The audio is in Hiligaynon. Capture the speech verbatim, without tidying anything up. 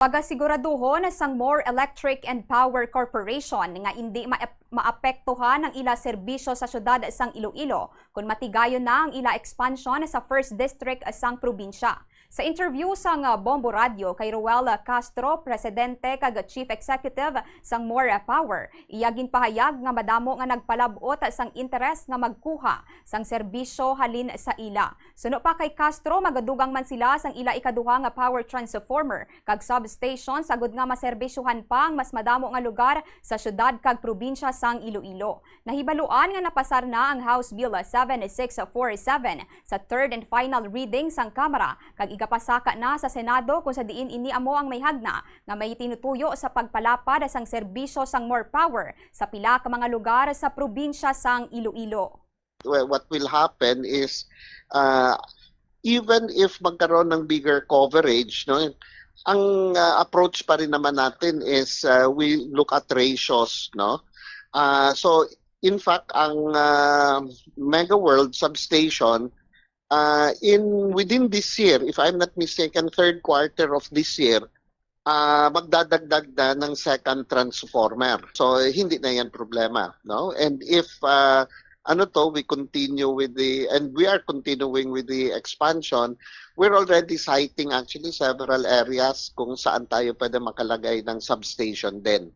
Pagasiguraduhon sang More Electric and Power Corporation nga indi ma-, maapektuhan ang ila serbisyo sa siyudad sang Iloilo kon matigayon na ang ila expansion sa First District sang probinsya. Sa interview sang Bombo Radio kay Roel Castro, Presidente kag Chief Executive sang More Power, iya ginpahayag nga madamo nga nagpalab-ot sang interes nga magkuha sang serbisyo halin sa ila. Suno pa kay Castro, magadugang man sila sang ila ikaduha nga power transformer kag substation, sagod nga maserbisyuhan pa ang mas madamo nga lugar sa siyudad kag probinsya sang Iloilo. Nahibaluan nga napasar na ang House Bill seven six four seven sa third and final reading sang Kamara, kag igapasaka na sa Senado, kung sa diin ini amo ang may hagna nga may tinutuyo sa pagpalapad sang serbisyo sang More Power sa pila ka mga lugar sa probinsya sang Iloilo. Well, what will happen is, uh, even if magkaroon ng bigger coverage, no, ang uh, approach pa rin naman natin is, uh, we look at ratios, no. Uh, so in fact, ang uh, Mega World substation, uh, in within this year, if I'm not mistaken, third quarter of this year, uh, magdadagdag na ng second transformer. So hindi na yan problema, no? And if uh, ano to, we continue with the, and we are continuing with the expansion, we're already siting actually several areas kung saan tayo pwede makalagay ng substation din.